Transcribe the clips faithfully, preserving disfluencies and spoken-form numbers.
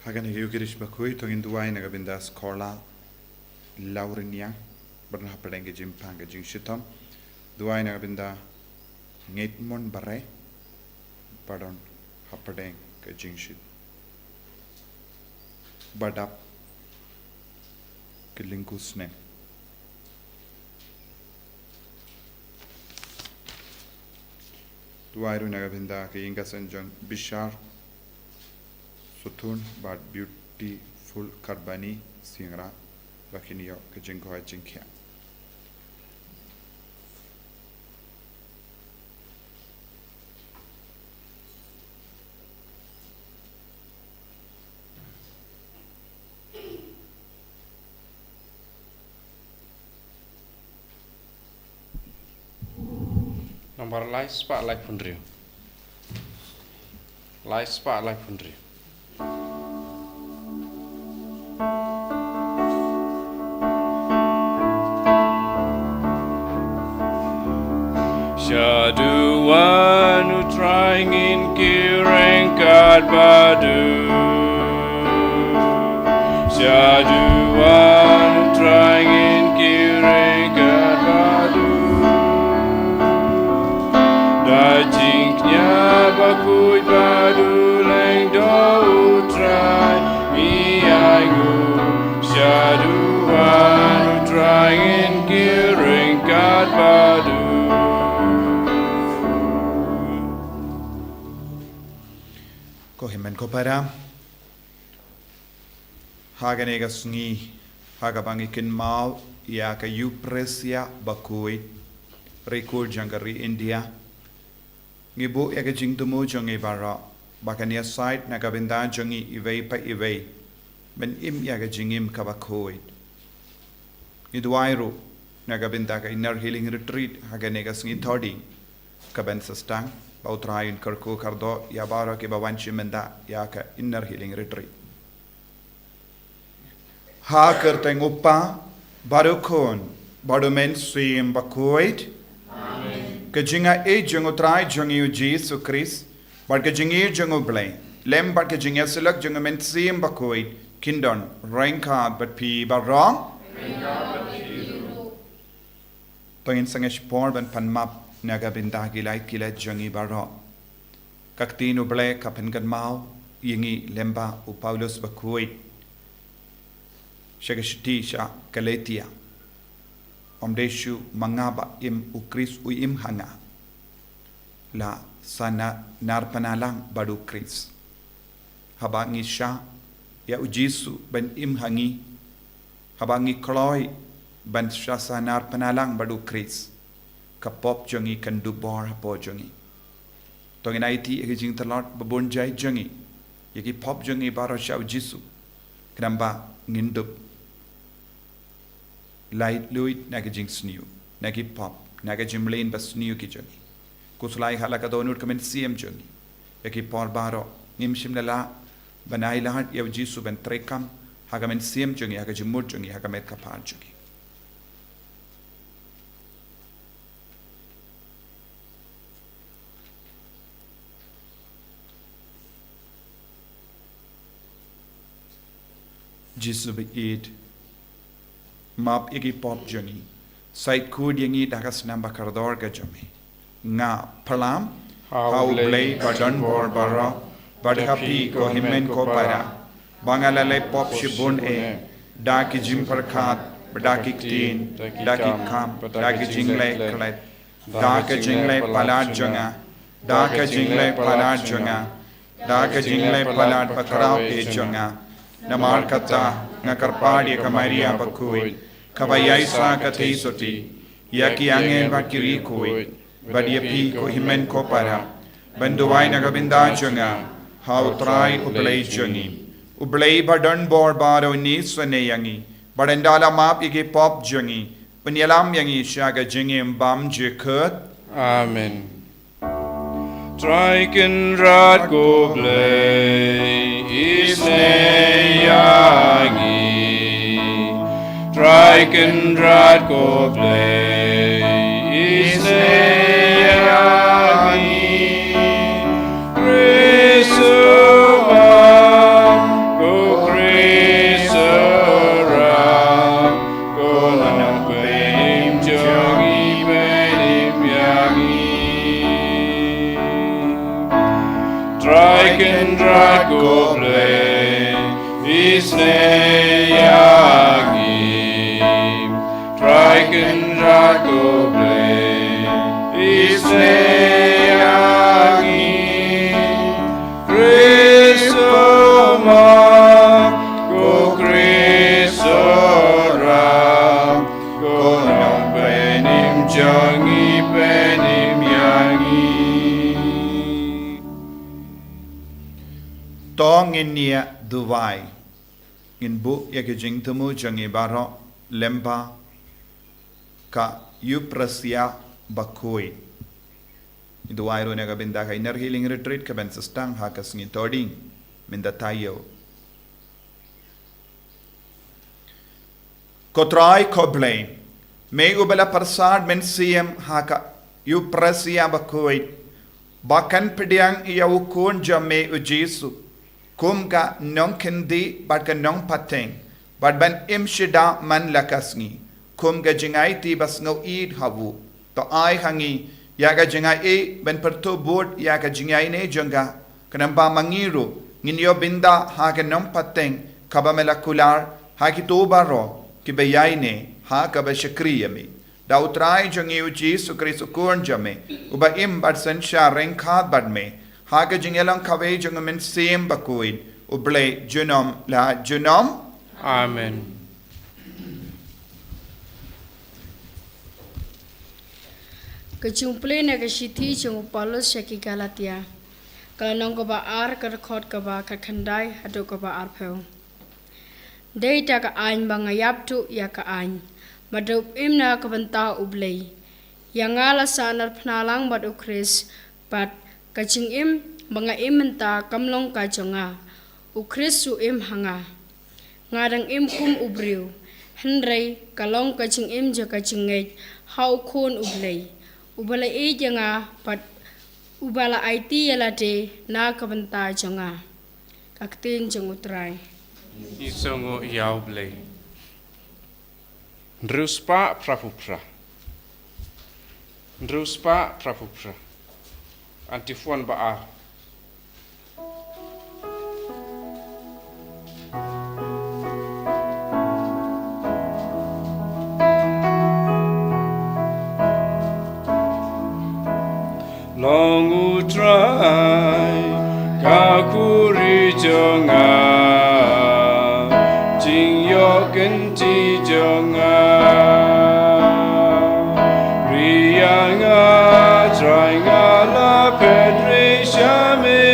Ha kane ka Eucharist bakhuid to ngin duwai na ka bynta Skorla Laurinia, ba don hapdeng ka jingpang ka jingshitom. Duwai na ka bynta Ngeit Mon Bare, ba don hapdeng ka jingshit ba dap ka lyngkhuh snem. Duwai ruh na ka bynta ka ïing ka sem jong Bishar Suthun bad Beautiful Karbani Singra, ba kin ïoh ka jingkoit jingkhiah. Nambar lai spah laiphew hynriew. Lai spah laiphew hynriew. Sha duwan U Trai ngin kiew ryngkat bad u. Sha duwan U Trai ngin kiew ryngkat bad u. Da jingkñia bakhuid bad u lyngdoh U Trai ngi ainguh. Sha duwan U Trai ngin kiew ryngkat bad u. Ko hynmen ko para, ha kane ka sngi, ha kaba ngi kynmaw ïa ka Eucharistia bakhuid, Rikur jong ka ri India, ngi buh ïa ka jingthmu jong ngi baroh ba kan ïasaid na ka bynta jong ngi iwei pa iwei ban im ïa ka jingim kaba khuid. Ngi duwai ruh na ka bynta ka Inner Healing Retreat ha kane ka sngi Thohdieng kaban sa sdang, ba U Trai un kyrkhu kyrdoh ïa baroh kiba wan shim bynta ïa ka Inner Healing Retreat. Ha ka kyrteng U Kpa bad U Khun bad U Mynsiem Bakhuid. Amen. Ka jingaiei jong U Trai jong ngi U Jisu Khrist bad ka jingïeit jong U Blei lem bad ka jingïasyllok jong U Mynsiem Bakhuid kin don ryngkat bad phi baroh. To ngin sangeh shipor ban pan map na ka bynta ki lait ki lait jong ngi baroh. Ka ktien U Blei ka pynkynmaw ïa ngi lyngba u Paulus bakhuid sha ka shithi sha Galatia. Ym dei shuh ma nga ba im, U Khrist u im ha nga. La sa na, nar pynlang bad U Khrist. Haba ngi shah ïa U Jisu ban im ha ngi, haba ngi kloi ban shah sa nar pynlang bad U Khrist, ka pop jong ngi kan duh bor hapoh jong ngi. To ngin aiti ïa ki jingtlot babun jait jong ngi, ïa ki pop jong ngi baroh sha U Jisu, khnang ba ngin dup laitluid na ki jingsniew, na ki pop, na ki jingmlien basniew ki jong ngi. Khuslai ha la ka dohnud ka mynsiem jong ngi. Ïa ki por baroh ngim shym la lah ban ailad ïa U Jisu ban treikam ha ka mynsiem jong ngi, ha ka jingmut jong ngi, ha ka met ka phad jong ngi. Jisu ba ïeit, map ïa ki pop jong ngi, said khuid ïa ngi da ka snam ba kordor ka jong me. Nga pyrshang ha U Blei ba don bor baroh, bad ha phi ko hynmen ko para, ba nga la leh pop shibun eh, da ki jingpyrkhat, da ki ktien, da ki kam, da ki jingleh klet, da ka jingleh palat jong nga, da ka jingleh palat jong nga, da ka jingleh palat bakhraw eh jong nga. Namar kata nga kyrpad ïa ka Maria bakhuid, kaba ïai sa ka theisotti, ïa ki angel bad ki riewkhuid, bad ïa phi ko hynmen ko para, ban duwai na ka bynta jong nga ha U Trai U Blei jong ngi. U Blei ba don bor baroh un isynei ïa ngi, bad ynda la map ïa ki pop jong ngi, un ïalam ïa ngi sha ka jingim bymjukut. Amen. Trai Kynrad ko Blei, isynei ïa ngi. Trai Kynrad ko Blei, isynei ïa ngi. Khrist u wan, ko Trai Kynrad ko Blei, isynei ïa ngi. Trai Kynrad ko Blei, isynei ïa ngi. Khrist u Map, ko Khrist u Ram, ko Nongpynim jong ngi, pynim ïa ngi. To ngin ïa duwai. Ngin buh ïa ki jingthmu jong ngi baroh lyngba ka Euprasya bakhuid. Ngi duwai ruh na ka bynta ka Inner Healing Retreat kaban sa sdang ha ka sngi Thohdieng mynta taïew. Ko Trai ko Blei, me uba la pyrsad mynsiem ha ka Euprasya bakhuid, ba kan pdiang ïa u Khun jong me u Jisu kum ka nongkyndit bad ka nongpateng, bad ban im shada man la ka sngi kum ka jingaiti ba sngewbha ha u. To ai ha ngi ïa ka jingaiei ban pyrthuh bud ïa ka jingïaineh jong ka, khnang ba ma ngi ruh ngin ïoh bynta ha ka nongpateng kaba me la kular ha kito baroh kiba ïaineh ha kaba shakri ïa me. Da U Trai jong ngi U Jisu Khrist U Khun jong me, uba im bad synshar ryngkat bad me ha ka jingïalang kawei jong U Mynsiem Bakhuid, U Blei junom la junom. Amen. Ka jingpule na ka shithi jong u Paulus sha ki Galatia, ka lynnong kaba ar, ka dkhot kaba khatkhyndai haduh kaba arphew. Dei da ka aiñ ba nga ïap tuh ïa ka aiñ, bad da u bym na ka bynta U Blei. Ïa nga la sahnarphna lang bad U Khrist, bad ka jingim ba nga im mynta kam long ka jong nga, U Khrist u im ha nga. Nga dang im kum u briew, hynrei ka long ka jingim jong ka jingngeit ha U Khun U Blei, uba la ïeit ïa nga bad uba la aiti ïa lade na ka bynta jong nga. Ka ktien jong U Trai. Ngi sngewnguh ïa U Blei. Hynriew spah phra phew phra. Hynriew spah phra phew phra. Antiphon ba ar. Long U Trai ka khuri jong nga, jingïoh kynti jong nga. Ri ïa nga Trai, nga la phet re sha me.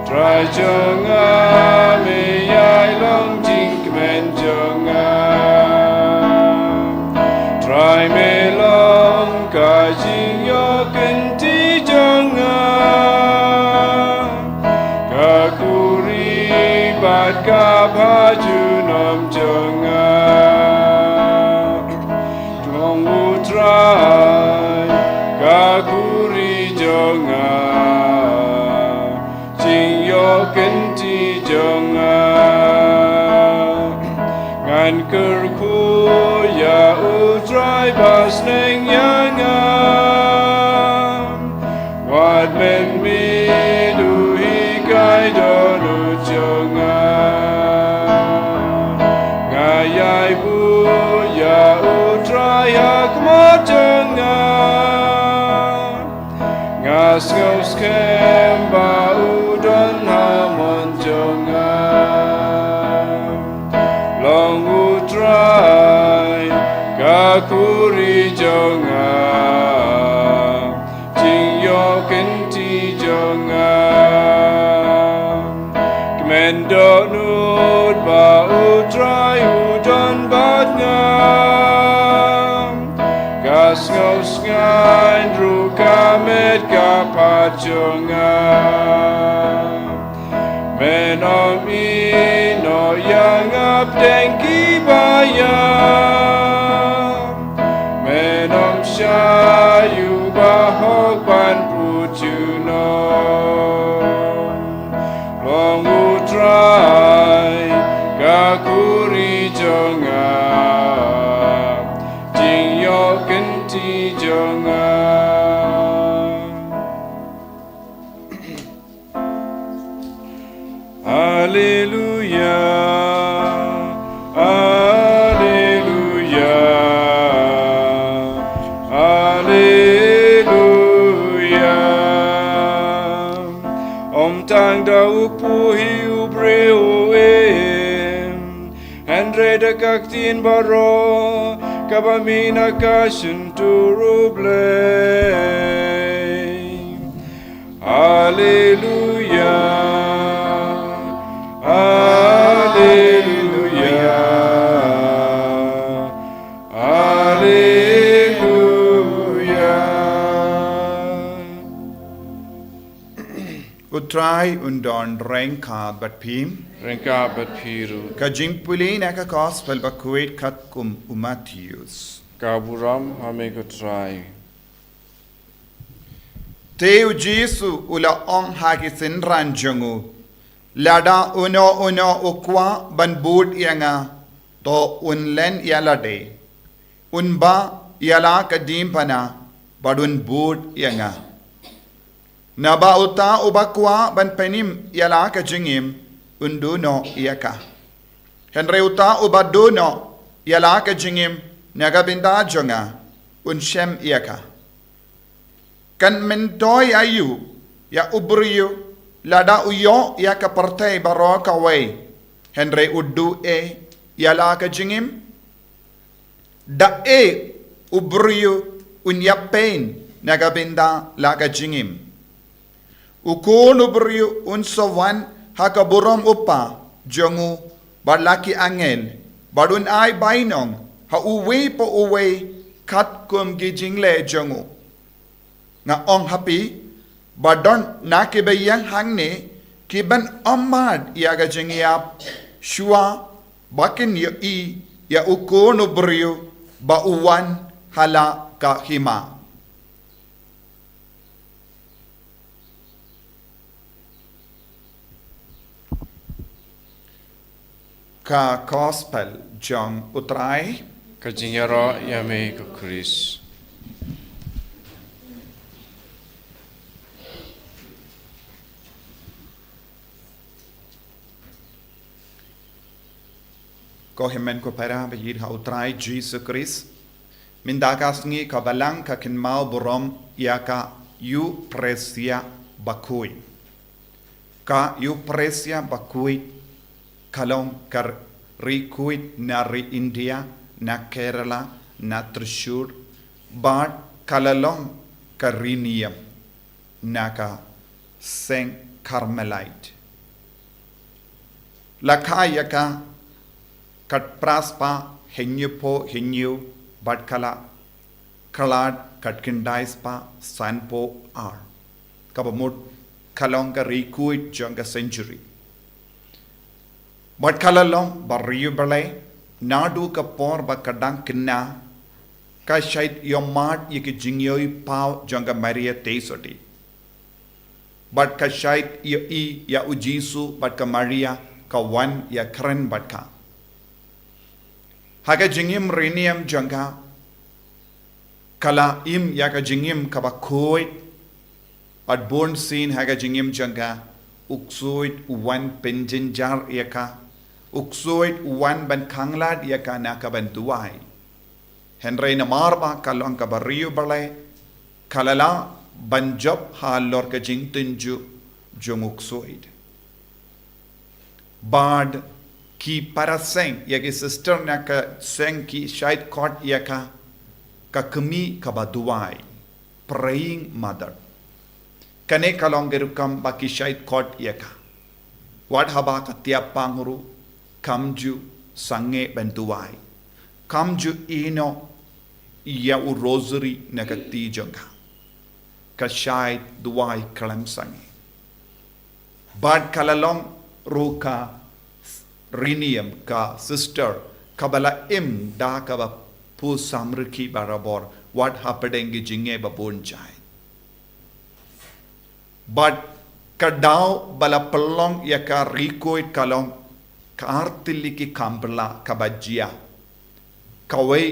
Trai jong nga, me ïai long jingkmen jong nga. Trai me long ka jingïoh kynti jong nga, ka khuri bad ka ba junom jong nga. Long U Trai ka khuri jong nga, jingïoh kynti jong nga. Ngan kyrkhu ïa U Trai ba sneng ïa nga, wat mynmiet u hikai dohnud jong nga. Nga ïai buh ïa U Trai ha khmat jong nga. Nga sngew skhem ba u don ha mon jong nga. Long U Trai ka khuri jong nga, jingïoh kynti jong nga. Kmen dohnud ba U Trai u don bad nga. Ka sngewsngaiñ ruh ka met ka phad jong nga. Men ym ïehnoh ïa nga hapdeng kiba ïap. Men ym shah ïa u bahok ban bud junom. Long U Trai ka khuri jong nga, jingïoh kynti jong nga. Alleluia, Alleluia, Alleluia. Ym tang da u kpu hi u briew u im, hynrei da ka ktien baroh kaba mih na ka shyntur u Blei. Alleluia, Alleluia, Alleluia. U Trai un don ryngkat bad phi. Ryngkat bad phi ruh. Ka jingpule na ka Gospel bakhuid katkum u Mathaios. Ka burom ha me ko Trai. Te u Jisu u la ong ha ki synran jong u, lada uno uno u kwah ban bud ïa nga, to un len ïa lade, un bah ïa la ka diengphna bad un bud ïa nga. Naba uta uba kwah ban pynim ïa la ka jingim un duh noh ïa ka. Hynrei uta uba duh noh ïa la ka jingim na ka bynta jong nga un shem ïa ka. Kan myntoi aïu ïa u briew lada u ïoh ïa ka pyrthei baroh kawei, hynrei u duh ei ïa la ka jingim? Da ei u briew un ïapeit na ka bynta la ka jingim? U Khun u briew un sa wan ha ka burom u Kpa jong u bad la ki angel, bad un ai bainong ha uwei pa uwei katkum ki jingleh jong u. Nga ong ha phi, ba don na kiba ïeng hangne kiban ym mad ïa ka jingïap shuwa ba kin ïohi ïa u Khun u briew ba u wan ha la ka hima. Ka Gospel jong u Trai. Ka jingïaroh ïa me ko Khrist. Ko hynmen ko para ba ïeit ha u Trai Jisu Khrist. Mynta ka sngi ka Balang ka kynmaw burom ïa ka Ïukhristia bakhuid. Ka Ïukhristia bakhuid ka long ka ri khuid na ri India, na Kerala, na Thrissur, bad ka la long ka ri niam na ka seng Carmelite. La kha ïa ka katphra spah hynñiewphew hynñiew bad ka la khlad katkhyndai spah sanphew ar. Kaba mut ka long ka ri khuid jong ka century. Bad ka la long ba riewblei naduh ka por ba ka dang khynnah, ka shait ïohmad ïa ki jingïohi paw jong ka Maria Theisotti. Bad ka shait ïohi ïa u Jisu bad ka Maria ka wan ïakren bad ka. Ha ka jingim ri niam jong ka, ka la im ïa ka jingim kaba khuid. Bad bun sien ha ka jingim jong ka, u ksuid u wan pynjynjar ïa ka, u ksuid u wan ban khanglad ïa ka na ka ban duwai. Hynrei namar ba ka long kaba riewblei, ka la lah ban jop halor ka jingtynjuh jong u ksuid. Bad ki para seng, ïa ki sister na ka seng ki shait khot ïa ka, ka kmie kaba duwai, praying mother. Kane ka long ka rukom ba ki shait khot ïa ka. Wat haba ka tiap pang ruh, kam ju sangeh ban duwai. Kam ju ïehnoh ïa u rosary na ka kti jong ka. Ka shait duwai khlem sangeh. Bad ka la long ruh ka ri niam, ka sister, kaba la im da kaba pyrshang rkhie barabor wat hapdeng ki jingeh ba bun jait. Bad ka daw ba la pynlong ïa ka ri khuid ka long ka artylli ki kham bylla kaba jia. Kawei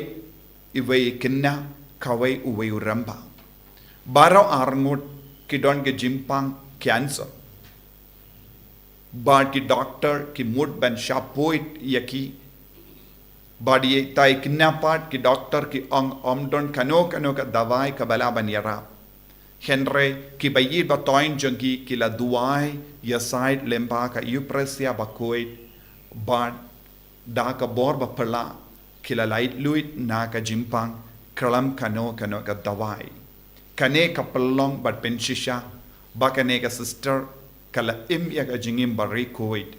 iwei i khynnah, kawei uwei u rangbah. Baroh arngut ki don ki jingpang cancer. Bad ki doktor ki mut ban shapoit ïa ki. Bad ïa tai kynja pat ki doktor ki ong ym don kano kano ka dawai kaba lah ban ïarap. Hynrei kiba ïeit ba thoiñ jong ki ki la duwai ïasaid lyngba ka Eukaristia bakhuid. Bad da ka bor baphylla ki la laitluid na ka jingpang khlem kano kano ka dawai. Kane ka pynlong bad pynshisha ba kane ka sister ka la im ïa ka jingim ba ri khuid.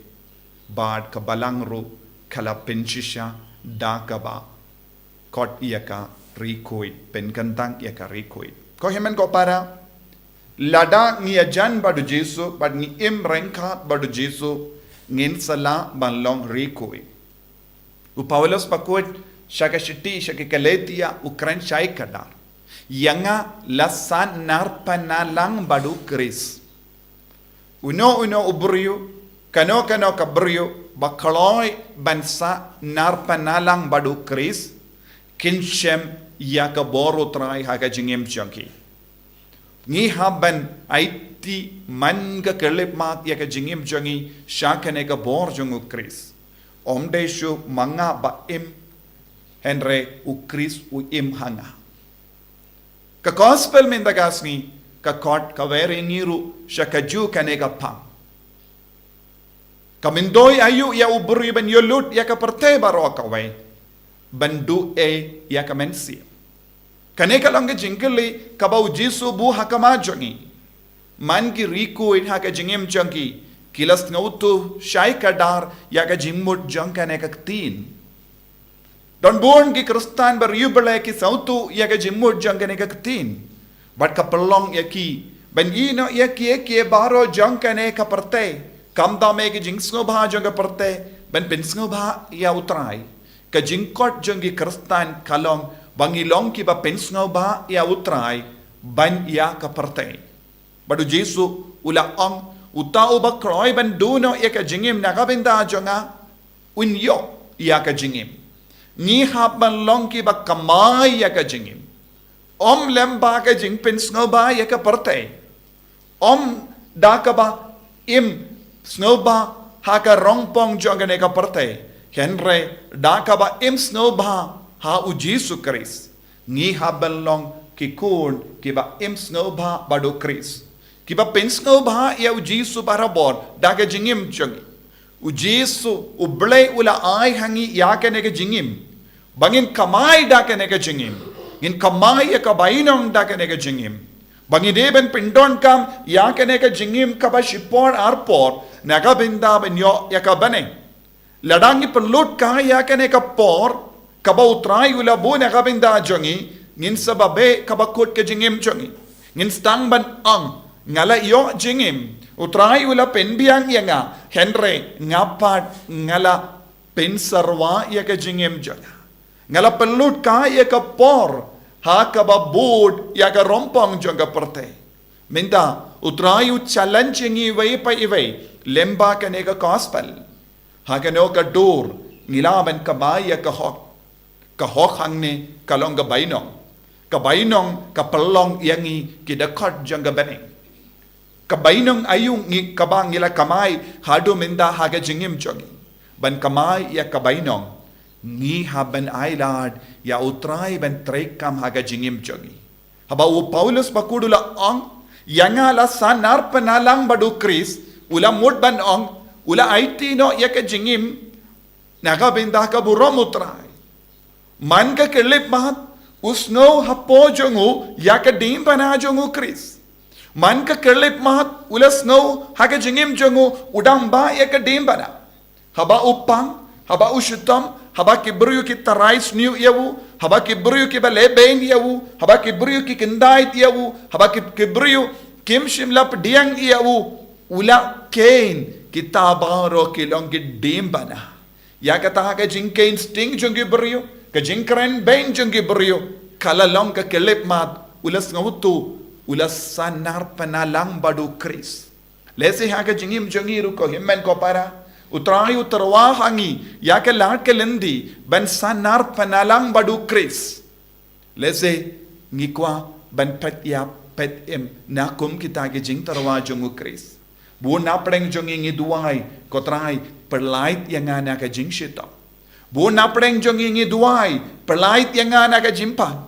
Bad ka balang ruh ka la pynshisha da kaba kot ïa ka ri khuid, pynkyntang ïa ka ri khuid. Ko hynmen ko para, lada ngi ïajan bad u Jisu bad ngi im ryngkat bad u Jisu, ngin sa lah ban long ri khuid. U Paulus bakhuid sha ka shithi sha ki Galatia u kren shai kdar, ïa nga la san nar panalang bad u Khrist. Uno uno u briew, kano kano ka briew ba kloi ban san nar panalang bad u Khrist, kin shem ïa ka bor u Trai ha ka jingim jong ki. Ngi hap ban aiti man ka khyllipmat ïa ka jingim jong ngi sha kane ka bor jong u Khrist. Ym dei shuh ma nga ba im, hynrei u Khrist u im ha nga. Ka gospel mynta ka sngi ka kot kawei ïa ngi ruh sha kajuh kane ka phang. Ka myntoi aïu ïa u briew ban ïoh lut ïa ka pyrthei baroh kawei, ban duh ei ïa ka mynsiem. Kane ka long ka jingkylli kaba u Jisu u buh ha khmat jong ngi. Man ki ri khuid ha ka jingim jong ki, ki la sngewthuh shai kdar ïa ka jingmut jong kane ka ktien. Don bun ki Khristan ba riewblei ki sngewthuh ïa ka jingmut jong kane ka ktien. Bad ka pynlong ïa ki ban ïehnoh ïa kiei kiei baroh jong kane ka pyrthei, khamtam ïa ki jingsngewbha jong ka pyrthei ban pynsngewbha ïa u Trai. Ka jingkot jong ki Khristan ka long ba ngi long kiba pynsngewbha ïa u Trai ban ïa ka pyrthei. Bad u Jisu u la ong, uta uba kloi ban duh noh ïa ka jingim na ka bynta jong nga, un ïoh ïa ka jingim. Ngi hap ban long kiba kamai ïa ka jingim. Ym lyngba ka jingpynsngewbha ïa ka pyrthei. Ym da kaba im sngewbha ha ka rongpong jong kane ka pyrthei, hynrei da kaba im sngewbha ha u Jisu Khrist. Ngi hap ban long ki khun kiba im sngewbha bad u Khrist, kiba pynsngewbha ïa u Jisu barabor da ka jingim jong ngi. U Jisu u Blei u la ai ha ngi ïa kane ka jingim ba ngin kamai da kane ka jingim, ngin kamai ïa ka bainong da kane ka jingim, ba ngin dei ban pyndonkam ïa kane ka jingim kaba shipor arpor na ka bynta ban ïoh ïa ka bneng. Lada ngi pynlut kai ïa kane ka por kaba u Trai u la buh na ka bynta jong ngi, ngin sa ba beh kaba kut ka jingim jong ngi. Ngin sdang ban ong, nga la ïoh jingim, u Trai u la pynbiang ïa nga, hynrei nga pat nga la pynsyrwa ïa ka jingim jong nga. Nga la pynlut kai ïa ka por ha kaba bud ïa ka rongpong jong ka pyrthei. Mynta u Trai u challenge ïa ngi iwei pa iwei lyngba kane ka gospel. Ha kano ka dur ngi lah ban kamai ïa ka hok? Ka hok hangne ka long ka bainong. Ka bainong ka pynlong ïa ngi ki dkhot jong ka bneng. Ka bainong aïu ngi kaba ngi la kamai haduh mynta ha ka jingim jong ngi? Ban kamai ïa ka bainong, ngi hap ban ailad ïa u Trai ban treikam ha ka jingim jong ngi. Haba u Paulus bakhuid u la ong, ïa nga la san nar panalang bad u Khrist, u la mut ban ong, u la aiti noh ïa ka jingim na ka bynta ka burom u Trai. Man ka khyllipmat u sngew hapoh jong u ïa ka diengphna jong u Khrist. Man ka khyllipmat u la sngew ha ka jingim jong u u dang bah ïa ka diengphna. Haba u pang, haba u shitom, haba ki briew ki tharai sniew ïa u, haba ki briew kiba lehbeiñ ïa u, haba ki briew ki kyndait ïa u, haba ki, ki briew kim shym la pdiang ïa u, u la kheiñ kita baroh ki long ki diengphna. Ïa kata ka jingkheiñ sting jong ki briew, ka jingkren beiñ jong ki briew, ka la long ka khyllipmat, u la sngewthuh, u la san nar panalang bad u Khrist. Lehse ha ka jingim jong ngi ruh ko hynmen ko para, u Trai u tyrwa ha ngi ïa ka lad ka lynti ban san nar panalang bad u Khrist. Lehse ngi kwah ban peit ïap peit im na kum kita ki jingtyrwa jong u Khrist. Bun na pdeng jong ngi ngi duwai, ko Trai, pyllait ïa nga na ka jingshitom. Bun na pdeng jong ngi ngi duwai, pyllait ïa nga na ka jingpang.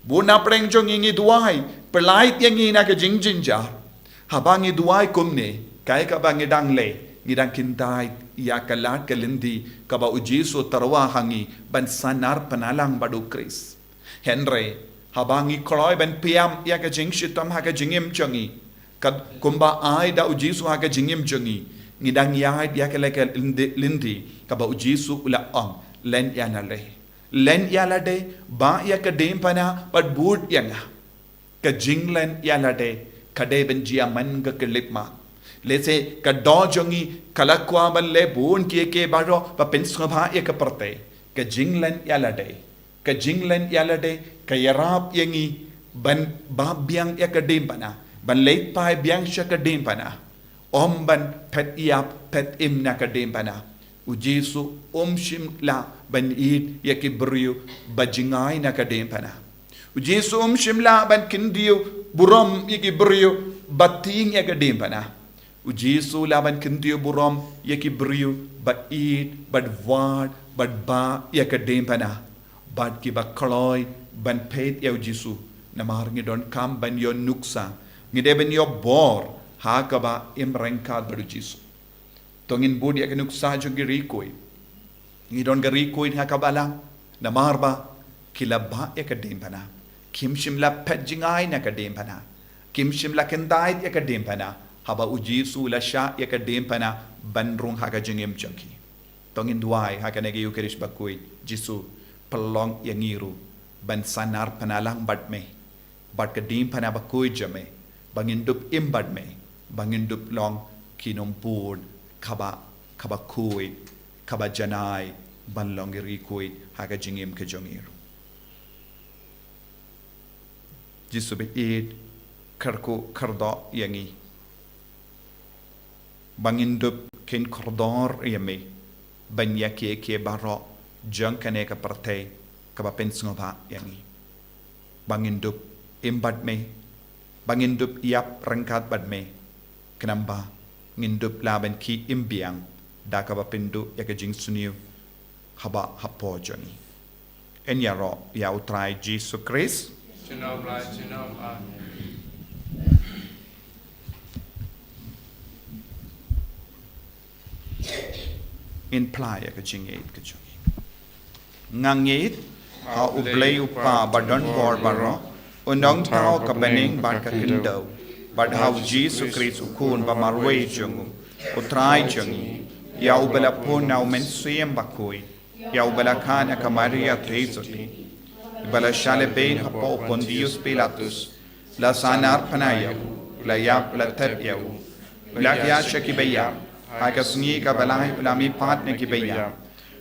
Bun na pdeng jong ngi ngi duwai, pyllait ïa ngi na ka jingjynjar. Haba ngi duwai kumne, kaei kaba ngi dang leh, ngi dang kyntait ïa ka lad ka lynti kaba u Jisu u tyrwa ha ngi ban sanar pynlang bad u Khrist. Hynrei haba ngi kloi ban pynïap ïa ka jingshitom ha ka jingim jong ngi, ka kumba ai da u Jisu ha ka jingim jong ngi, ngi dang ïaid ïa ka lad ka lynti, lynti kaba u Jisu u la ong, len ïa lade. Len ïa lade, bah ïa ka diengphna, bad bud ïa nga. Ka jinglen ïa lade ka dei ban jia man ka khyllipmat. Lehse ka doh jong ngi ka la kwah ban leh bun kiei kiei baroh ba pynsngewbha ïa ka pyrthei. Ka jinglen ïa lade, ka jinglen ïa lade ka ïarap ïa ngi ban bah biang ïa ka diengphna, ban leit phai biang sha ka diengphna. Ym ban phet ïap phet im na ka diengphna. U Jisu um shym lah ban ïeit ïa ki briew ba jngai na ka diengphna. U Jisu um shym lah ban kyntiew burom ïa ki briew ba tieng ïa ka diengphna. U Jisu u lah ban kyntiew burom ïa ki briew ba ïeit, bad wad, bad bah ïa ka diengphna. Bad kiba kloi ban peit ïa u Jisu, namar ngi donkam ban ïoh nuksa, ngi dei ban ïoh bor ha kaba im ryngkat bad u Jisu. To ngin bud ïa ka nuksa jong ki riewkhuid. Ngi don ki riewkhuid ha ka balang, namar ba ki la bah ïa ka diengphna. Kim shym la phet jngai na ka diengphna. Kim shym la kyntait ïa ka diengphna. Haba u Jisu u la shah ïa ka diengphna ban rung ha ka jingim jong ki. To ngin duwai ha kane ka Ïukharist bakhuid, Jisu, pynlong ïa ngi ruh ban sanar pynlang bad me, bad ka diengphna bakhuid jong me, ba ngin dup im bad me, ba ngin dup long ki nongbud kaba, kaba khuid, kaba janai ban long ki riewkhuid ha ka jingim ka jong ngi ruh. Jisu ba ïeit, kyrkhu kyrdoh ïa ngi, ba ngin dup kheiñ kordor ïa me ban ïa kiei kiei baroh jong kane ka pyrthei kaba pynsngewbha ïa ngi. Ba ngin dup im bad me, ba ngin dup ïap ryngkat bad me, khnang ba ngin dup lah ban khie im biang da kaba pynduh ïa ka jingsniew haba hapoh jong ngi. Yn ïaroh ïa u Trai Jisu Khrist. Junom la junom. Amen. Ngin phla ïa ka jingïeit ka jong ngi. Nga ngeit ha U Blei U Kpa ba don bor baroh, u nongthaw ka bneng bad ka khyndew, bad ha u Jisu Khrist u Khun ba marwei jong u, u Trai jong ngi, ïa uba la pun na u Mynsiem Bakhuid, ïa uba la kha na ka Maria Theisotti, uba la shah lehbeiñ hapoh u Pontius Pilatus, la sanar phna ïa u, la ïap, la thep ïa u, u la khiah sha kiba ïap, ha ka sngi kaba lai u la mihpat na kiba ïap,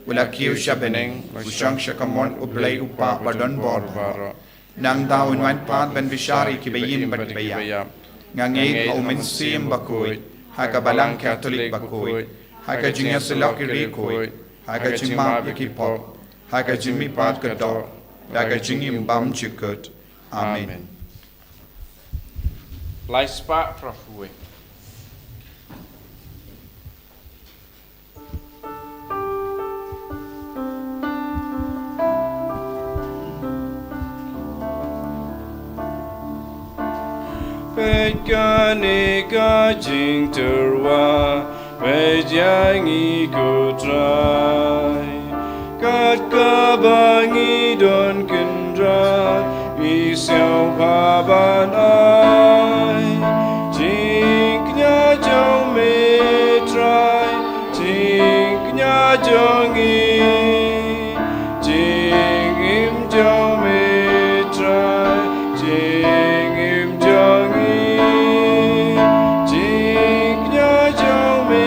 u la kiew sha bneng, u shong sha kamon U Blei U Kpa ba don bor baroh. Nangta un wan pat ban bishar ïa kiba im bad kiba ïap. Nga ngeit ha u Mynsiem Bakhuid, ha ka Balang Katholik bakhuid, ha ka jingïasyllok ki riewkhuid, ha ka jingmap ïa ki pop, ha ka jingmihpat ka doh, ha ka jingim bymjukut. Amen. Amen. Lai spah phra phew wei. Peit kane ka jingtyrwa, peit ïa ngi ko Trai. Kat kaba ngi don kynrad, ngi sngewbha ban ai. Jingkñia jong me Trai, jingkñia jong ngi. Jingim jong me Trai, jingim jong ngi. Jingkñia jong me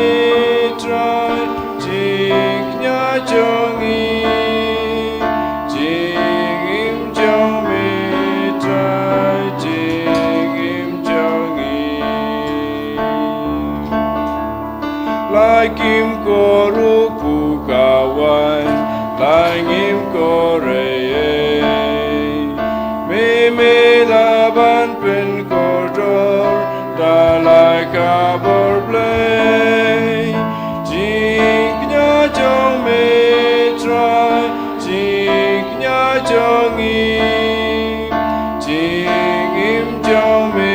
Trai, jingkñia jong ngi. Jingim jong me Trai, jingim jong ngi. La kim ko ruh pyrkhat wai, la ngim ko rei ei. Me me lah ban pynkordor da la ka bor Blei, jingkñia jong me Trai, jingkñia jong ngi. Jingim jong me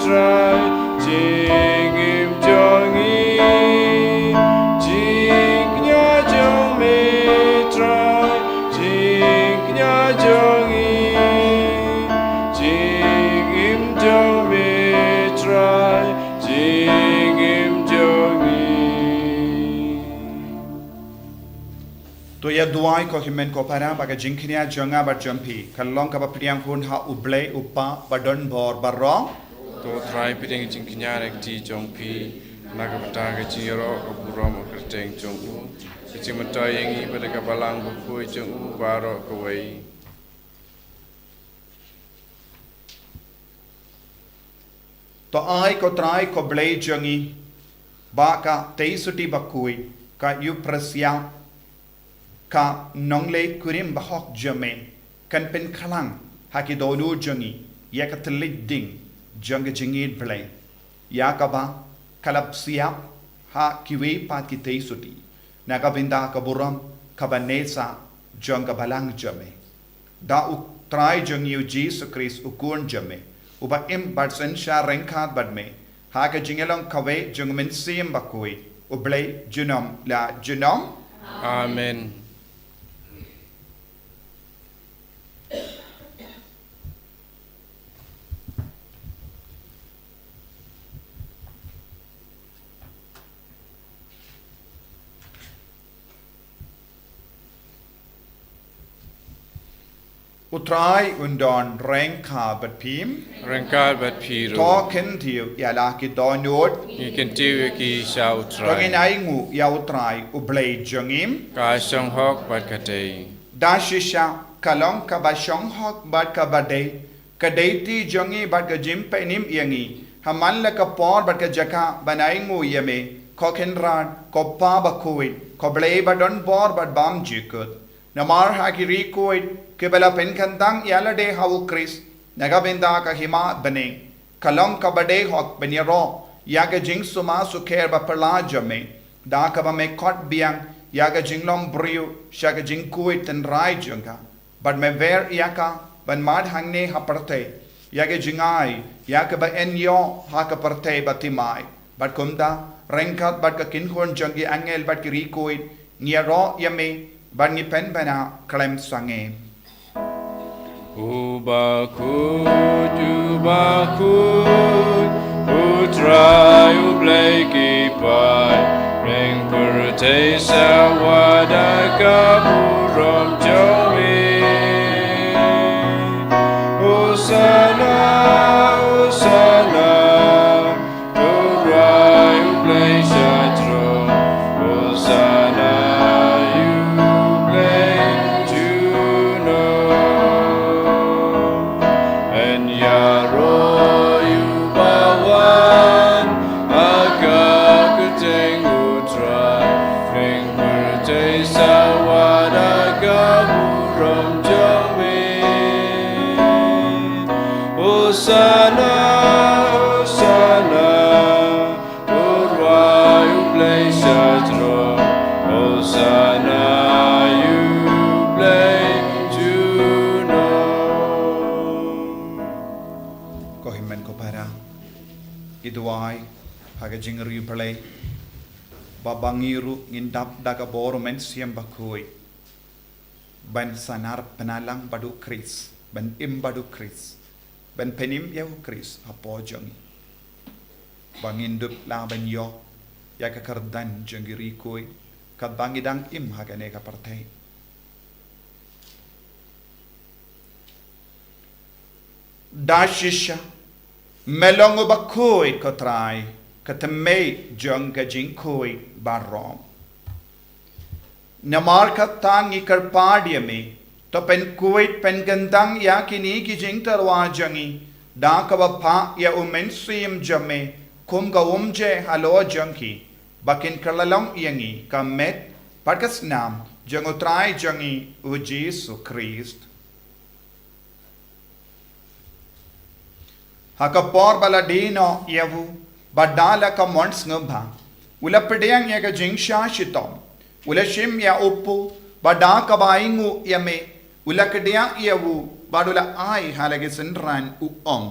Trai, jingim jong ngi. Jingkñia jong me Trai, jingkñia jong ngi. Jingim jong me Trai, jingim jong ngi. To ïa duwai ko hynmen ko para ba ka jingkñia jong nga bad jong phi kan long kaba pdiang hun ha U Blei U Kpa ba don bor baroh. To Trai pdiang jingkñia na ka kti jong phi na ka bynta ka jingïaroh ka burom ka kyrteng jong u. Ka jingmyntoi ïa ngi bad ka balang bakhuid jong u baroh kawei. To ai ko Trai ko Blei jong ngi ba ka Tei Sotti bakhuid, ka Ïewpresia, ka nongleh kurim bahok jong me kan pynkhlang ha ki dohnud jong ngi ïa ka thylliej ding jong ka jingïeit Blei, ïa kaba ka la psiah ha kiwei pat ki Tei Sotti na ka bynta ka burom kaba neh sah jong ka balang jong me. Da U Trai jong ngi U Jisu Khrist U Khun jong me, uba im bad synshar ryngkat bad me ha ka jingïalong kawei jong U Mynsiem Bakhuid, U Blei junom la junom. Amen. U Trai un don ryngkat bad phi. Ryngkat bad phi ruh. To kyntiew ïa la ki dohnud. Ngi kyntiew ïa ki sha U Trai. To ngin ainguh ïa U Trai U Blei jong ngi. Ka shong hok bad ka dei. Da shisha ka long kaba shong hok bad kaba dei. Ka dei kti jong ngi bad ka jingpynim ïa ngi ha man la ka por bad ka jaka ban ainguh ïa me, ko Kynrad, ko Kpa bakhuid, ko Blei ba don bor bad bymjukut. Namar ha ki riewkhuid kiba la pynkyntang ïa lade ha U Khrist na ka bynta ka hima bneng, ka long kaba dei hok ban ïaroh ïa ka jingsumar sukher baphylla jong me, da kaba me khot biang ïa ka jinglong briew sha ka jingkhuid tynrai jong ka. Bad me wer ïa ka ban mad hangne ha pyrthei ïa ka jingai ïa kaba yn ïoh ha ka pyrthei bathymmai. Bad kumta ryngkat bad ka kynhun jong ki angel bad ki riewkhuid, ngi ïaroh ïa me bad ngi pynbna khlem sangeh. U bakhuid, u bakhuid, U Trai U Blei ki paid, ring pyrthei sawa da ka burom jong me. Hosana, Hosana, to U Trai U Blei sha throne. Hosana ïa U Blei junom. Yn ïaroh ïa uba wan ha ka kyrteng U Trai, ring pyrthei sawa da ka burom jong me. Hosana, Hosana, to U Trai U Blei sha throne. Hosana ïa U Blei junom. Ko hynmen ko para, ngi duwai ha ka jingriewblei ba ba ngi ruh ngin dap da ka bor U Mynsiem Bakhuid ban sanar pynlang bad U Khrist, ban im bad U Khrist, ban pynim ïa U Khrist hapoh jong ngi. Ba ngin dup lah ban ïoh ïa ka kyrdan jong ki riewkhuid katba ngi dang im ha kane ka pyrthei. Da shisha me long uba khuid ko Trai, ka thymmei jong ka jingkhuid baroh. Namar kata ngi kyrpad ïa me, to pynkhuid pynkyntang ïa kine ki jingtyrwa jong ngi da kaba phah ïa U Mynsiem jong me kum ka umjer halor jong ki, ba kin kylla long ïa ngi ka met bad ka snam jong U Trai jong ngi U Jisu Khrist. Ha ka por ba la die noh ïa u, bad da la ka mon sngewbha. U la pdiang ïa ka jingshah shitom. U la shim ïa u pud, bad da kaba ainguh ïa me, u la kdiah ïa u, bad u la ai ha la ki synran, u ong: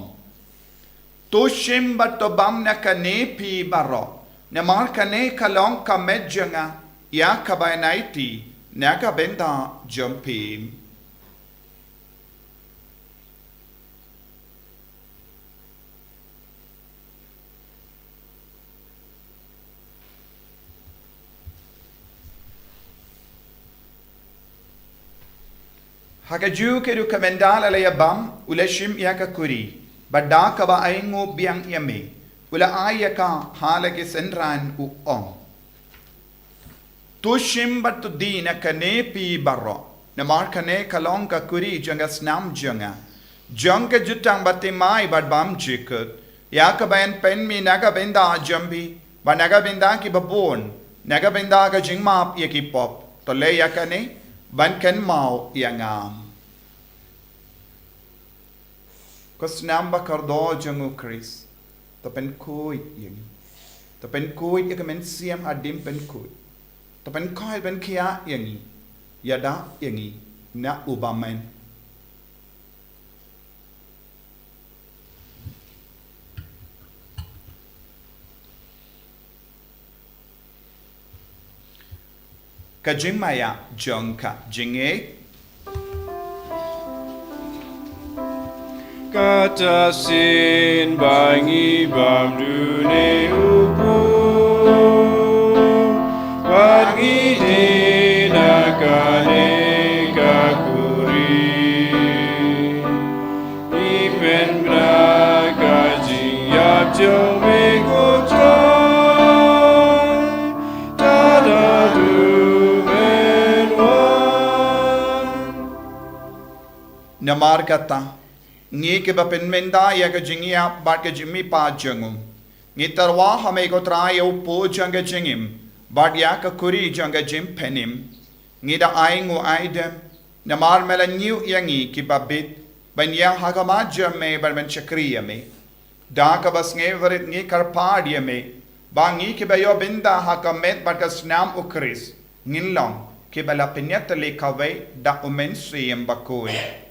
To shim bad to bam na kane phi baroh, namar kane ka long ka met jong nga, ïa kaba yn aiti na ka bynta jong phi. Ha kajuh ka ruh, mynta la la ïa bam, u la shim ïa ka kuri, bad da kaba ainguh biang ïa me, u la ai ïa ka ha la ki synran, u ong: To shim bad to die na kane phi baroh, namar kane ka long ka kuri jong ka snam jong nga, jong ka jutang bathymmai bad bymjukut, ïa kaba yn pynmih na ka bynta jong phi, bad na ka bynta kiba bun, na ka bynta ka jingmap ïa ki pop. To leh ïa kane ban kynmaw ïa nga. Ka snam ba kordor jong u Khrist. To pynkhuid ïa ngi. To pynkhuid ïa ka mynsiem haduh ban pynkhuid. To pynkhuid ban khia ïa ngi. Ïada ïa ngi na u bymman. Ka jingmaïa jong ka jingngeit. Kata shisien ba ngi bam dune u pud, bad ngi die na kane ka kuri. Ngi pynbna ka jingïap jong me ko Trai, tad haduh men wan. Namar kata, ngi kiba pynmynta ïa ka jingïap bad ka jingmihpat jong u, ngi tyrwa ha me ko Trai ïa u pud jong ka jingim, bad ïa ka kuri jong ka jingpynim. Ngi da ainguh aidem, namar me la ñiew ïa ngi kiba bit, ban ïeng ha khmat jong me bad ban shakri ïa me. Da kaba sngewrit ngi kyrpad ïa me, ba ngi kiba ïoh bynta ha ka met bad ka snam u Khrist, ngin long kiba la pynïatylli kawei da u Mynsiem Bakhuid.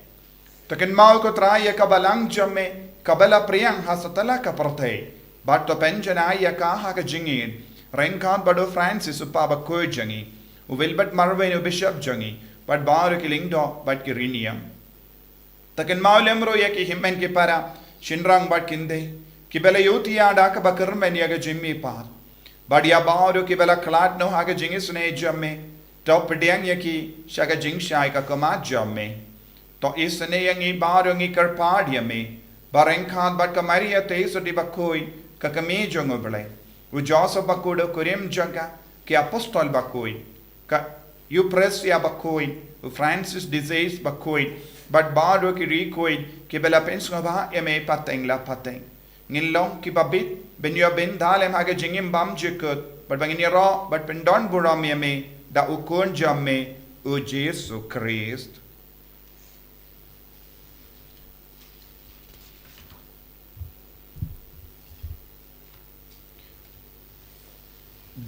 To kynmaw ko Trai ïa ka balang jong me, kaba la phriang ha satlak ka pyrthei, bad to pynjanai ïa ka ha ka jingïeit, ryngkat bad u Francis u kpa bakhuid jong ngi, u Wilbert Marwein u Bishop jong ngi, bad baroh ki lyngdoh bad ki riewniam. To kynmaw lem ruh ïa ki hynmen ki para, shynrang bad kynthei, kiba la ïohthiah da kaba kyrmen ïa ka jingmihpat. Bad ïa baroh kiba la khlad noh ha ka jingisynei jong me, to pdiang ïa ki sha ka jingshai ka khmat jong me. To isynei ïa ngi baroh, ngi kyrpad ïa me, ba ryngkat bad ka Maria Theisotti bakhuid, ka kmie jong u Blei, u Joseph bakhuid u kurim jong ka, ki apostol bakhuid, ka Euphrasia bakhuid, u Francis de Sales bakhuid, bad baroh ki riewkhuid kiba la pynsngewbha ïa me pateng la pateng, ngin long kiba bit ban ïoh bynta lem ha ka jingim bymjukut, bad ba ngin ïaroh bad pyndonburom ïa me da u Khun jong me, u Jisu Khrist.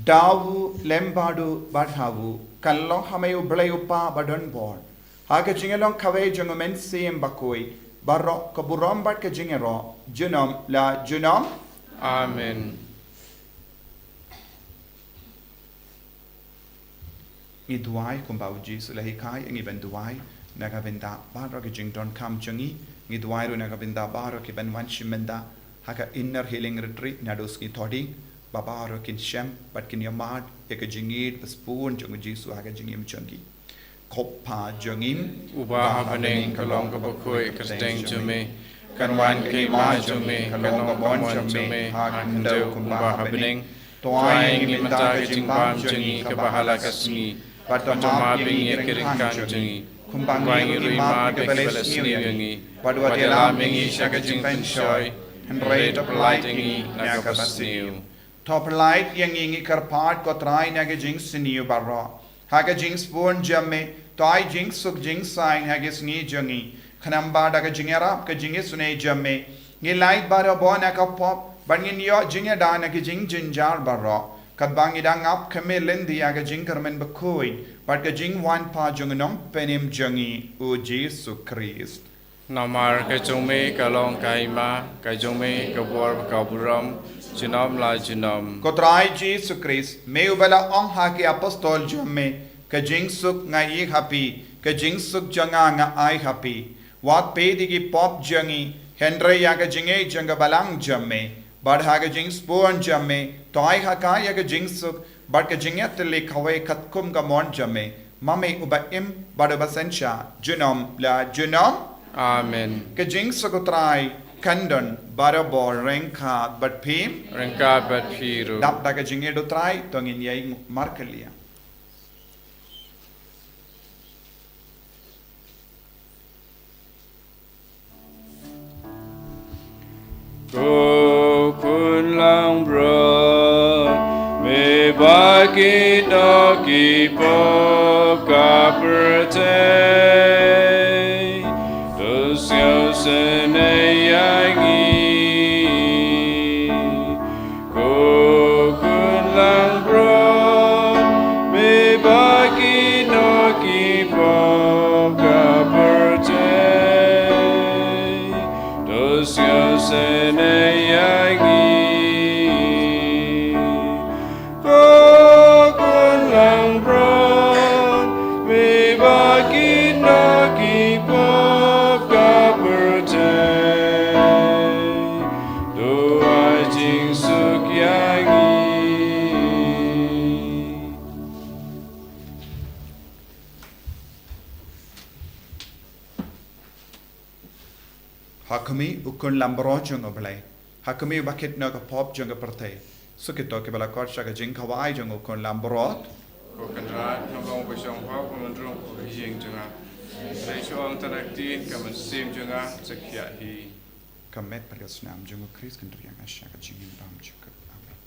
Da u lem bad u bad ha u, kan long ha me u Blei u Kpa badonbor, ha ka jingïalong kawei jong u Mynsiem Bakhuid, baroh ka burom bad ka jingïaroh, junom la junom. Amen. Ngi duwai kumba u Jisu u la hikai ïa ngi ban duwai, na ka bynta baroh ki jingdonkam jong ngi. Ngi duwai ruh na ka bynta baroh kiban wan shim bynta ha ka Inner Healing Retreat naduh sngi Thohdieng, ba baroh kin shem bad kin ïohmad ïa ka jingïeit ba sbun jong u Jisu ha ka jingim jong ngi. Ko Kpa jong ngi uba ha bneng, ka long kaba khuid ka kyrteng jong me. Kan wan ka hima jong me, kan long ka mon jong me ha khyndew kumba ha bneng. To ai ïa ngi mynta ka jingbam jong ngi kaba ha la ka sngi, bad to map ïa ngi ïa ki ryngkang jong ngi, kumba ngi ruh ngi map ïa kiba la sniew ïa ngi. Bad wat ïalam ïa ngi sha ka jingpynshoi, hynrei to pyllait ïa ngi na kaba sniew. To pyllait ïa ngi, ngi kyrpad ko Trai, na ka jingsniew baroh, ha ka jingsbun jong me, to ai jingsuk jingsaiñ ha ka sngi jong ngi, khnang ba da ka jingïarap ka jingisynei jong me, ngi lait baroh bun na ka pop, Bad ngin ïoh jingïada na ki jingjynjar baroh, katba ngi dang ap khmih lynti ïa ka jingkyrmen bakhuid bad ka jingwan pat jong u Nongpynim jong ngi, u Jisu Khrist. Namar ka jong me ka long ka hima, ka jong me ka bor bad ka burom, junom la junom. Ko Trai Jisu Khrist, me uba la ong ha ki apostol jong me, ka jingsuk nga ai ha phi, ka jingsuk jong nga nga ai ha phi. Wat peit ïa ki pop jong ngi, hynrei ïa ka jingïeit jong ka balang jong me. Bad ha ka jingsbun jong me, to ai ha ka ïa ka jingsuk bad ka jingïatylli kawei katkum ka mon jong me. Ma me uba im bad uba synshar junom la junom. Amen. Ka jingsuk u Trai kan don barabor ryngkat bad phi. Ryngkat bad phi ruh. Dap da ka jingïeit u Trai to ngin ïai markylliang. Ko Khun langbrot, me ba ki doh ki pop ka pyrthei, to sngewsynei ïa ngi. Ko Khun langbrot, me ba ki doh ki pop ka pyrthei, to sngewsynei ïa ngi. Ko Khun langbrot, me ba ki doh ki pop ka pyrthei, to ai jingsuk ïa ngi. Ha khmih u Khun langbrot jong U Blei. Ha khmih uba kit noh ka pop jong ka pyrthei. Suk ïa kito kiba la khot sha ka jingkhawai jong u Khun langbrot. Ko Kynrad, ngam long ba shong pop, ngam rung ha ka ïing jong nga. Hynrei shu ong tang da ka ktien, ka mynsiem jong nga sa khiah hi. Ka met bad ka snam jong u Khrist kan ïa nga sha ka jingim bymjukut. Amen.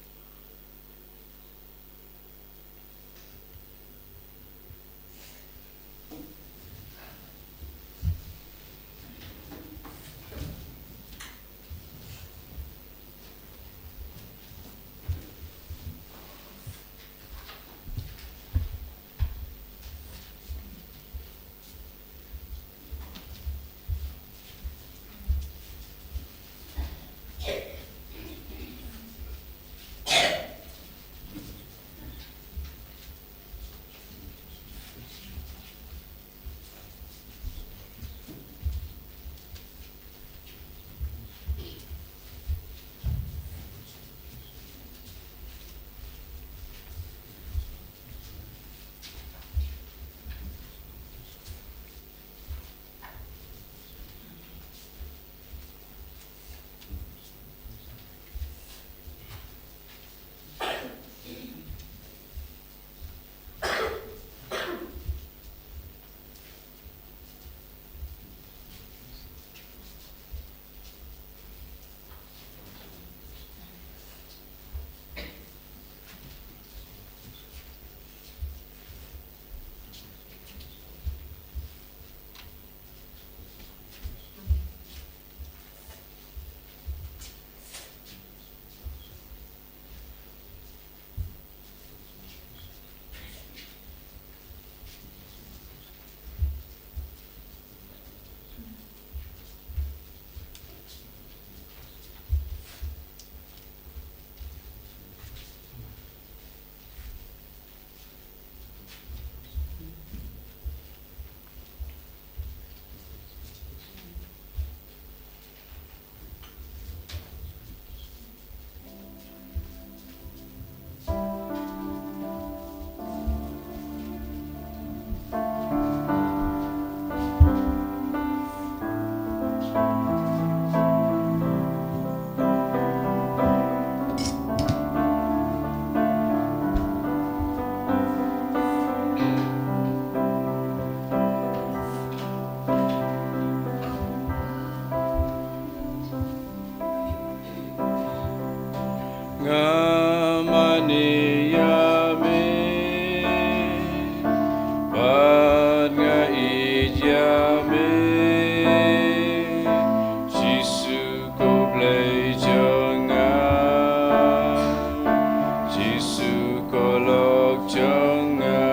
Jisu ko lok jong nga.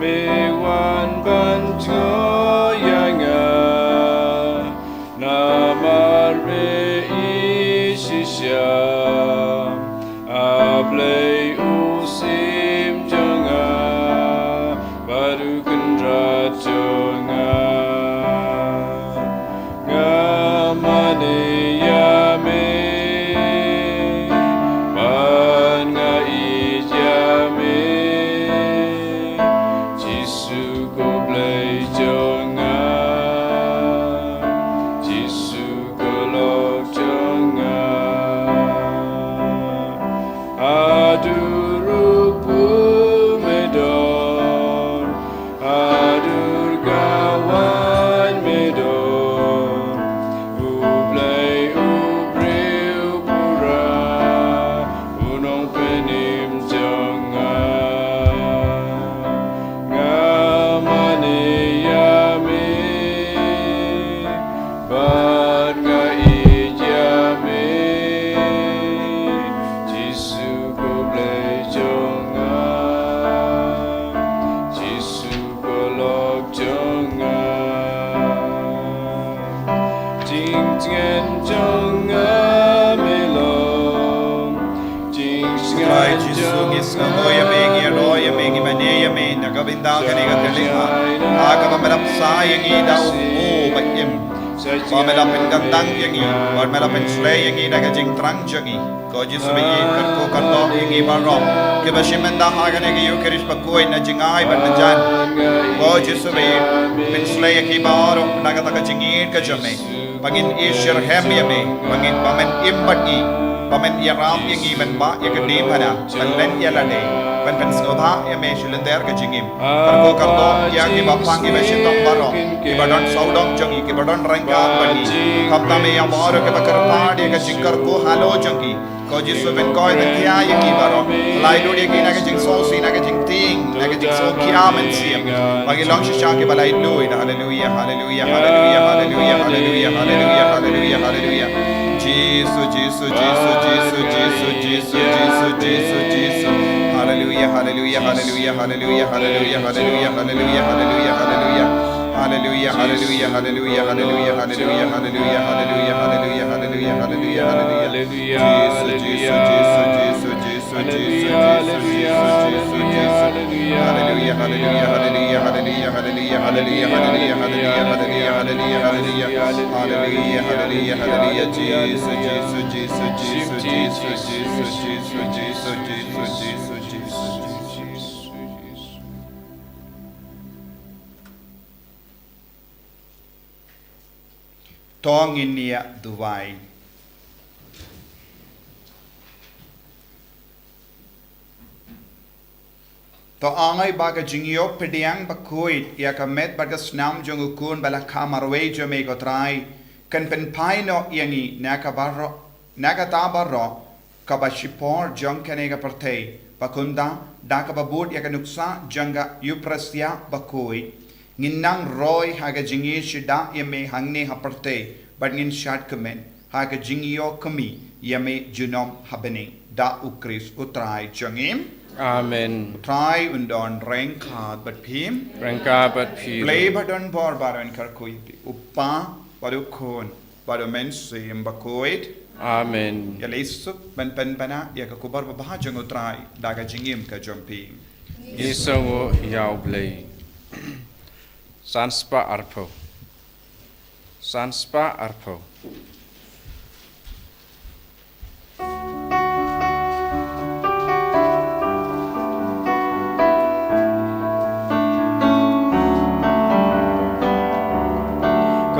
Me wan ban jngoh ïa nga. Namar me i shisha. A Blei u syiem jong nga. Bad u kynrad jong nga. Nga mane ïa me. Bad nga ïeit ïa me. Jisu ko Blei jong nga. Jisu ko lok jong nga. Haduh ruh me don. Haduh ka wan me don. U Blei u briew pura. U nongpynim jong nga. Nga mane ïa me. Bad nga ïeit ïa me. Jisu ko Blei jong nga. Jisu ko lok jong nga. Jingtngen jong nga me long. Trai Jisu, ngi sngewnguh ïa me, ngi ïaroh ïa me, ngi mane ïa me na ka bynta kane ka khyllipmat. Ha kaba me la pynshai ïa ngi da u, u ba im. Ba me la pynkyntang ïa ngi, ba me la pynshlei ïa ngi da ka jingthrang jong ngi. Ko Jisu ba ïeit, kyrkhu kyrdoh ïa ngi baroh kiba shim bynta ha kane ka Ïukharist bakhuid na jingai bad mynjan. Ko Jisu ba ïeit, pynshlei ïa ki baroh na kata ka jingïeit ka jong me. Ba ngin ïasyrhem ïa me, ba ngin, ba men im bad ngi, ba men ïarap ïa ngi, men bah ïa ka dei bad ban len ïa lade, ban pynsngewbha ïa me sha lynter ka jingim. Kyrkhu kyrdoh ïa kiba pang, kiba shitom baroh, kiba don sawdong jong ngi, kiba don ryngkat bad ngi. Khamtam ïa baroh kiba kyrpad ïa ka jingkyrkhu halor jong ngi. Ko Jisu, men koi ban khia ïa ki baroh. Lai lut ïa ki na ka jingsngewsih, na ka jingtieng, na ka jingsngewkhia mynsiem. Ba ki long shisha kiba lai lut. Haleluia, haleluia, haleluia, haleluia, haleluia, haleluia, haleluia, haleluia. Jisu, Jisu, Jisu, Jisu, Jisu, Jisu, Jisu, Jisu, Jisu. Haleluia, haleluia, haleluia, haleluia, haleluia, haleluia, haleluia, haleluia, haleluia. Haleluia, haleluia, haleluia, haleluia, haleluia, haleluia, haleluia, haleluia, haleluia, haleluia, haleluia. Jisu, Jisu, Jisu, Jisu, Jisu, Jisu, Jisu, Jisu, Jisu. Haleluia, haleluia, haleluia, haleluia, haleluia, haleluia, haleluia, haleluia, haleluia, haleluia, haleluia. Haleluia, haleluia, haleluia, Jisu, Jisu, Jisu, Jisu, Jisu, Jisu, Jisu, Jisu, Jisu, Jisu. To ngin ïa duwai. To ai ba ka jingïoh pdiang bakhuid ïa ka met bad ka snam jong u Khun ba la kha marwei jong me, ko Trai, kan pynphai noh ïa ngi na ka baroh, na kata baroh kaba shipor jong kane ka pyrthei. Ba kumta, da kaba bud ïa ka nuksa jong ka Eucharistia bakhuid, ngin nang roi ha ka jingïeit shuh da ïa me hangne ha pyrthei, bad ngin shad kmen ha ka jingïoh kmie ïa me junom ha bneng. Da u Khrist u Trai jong ngi. Amen. U Trai un don ryngkat bad phi. Ryngkat bad phi. Blei ba don bor baroh un kyrkhu ïa phi. U Kpa, bad u Khun, bad u Mynsiem Bakhuid. Amen. Ïa leit suk ban pynbna ïa ka khubor babha jong u Trai da ka jingim ka jong phi. Ngi sngewnguh ïa u Blei. San spah arphew. San spah arphew.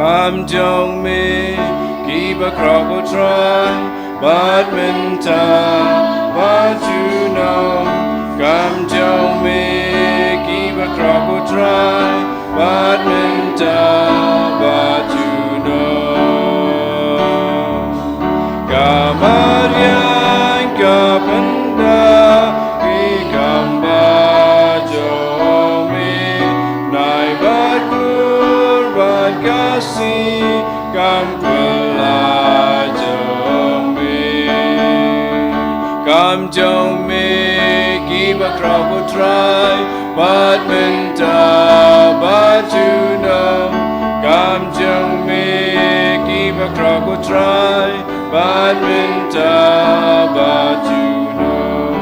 Kam jong me ki bakhraw, ko Trai, bad mynta bad junom. Kam jong me ki bakhraw, ko Trai, bad mynta bad junom. Ka mariang ka pynda ki kam ba jong me, nai bad klur bad ka sngi kam pynlah jong me. Kam jong me kiba khraw ko Trai, bad mynta bad junom. Kam jong me kiba khraw ko Trai, bad mynta bad junom.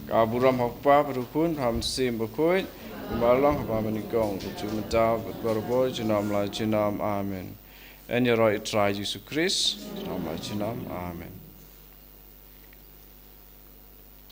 Ka burom ha u Kpa bad u Khun bad u Mynsiem Bakhuid, kumba long ha kaba nyngkong, kumjuh mynta bad barabor, junom la junom. Amen. Yn ïaroh ïa u Trai Jisu Khrist, junom la junom. Amen.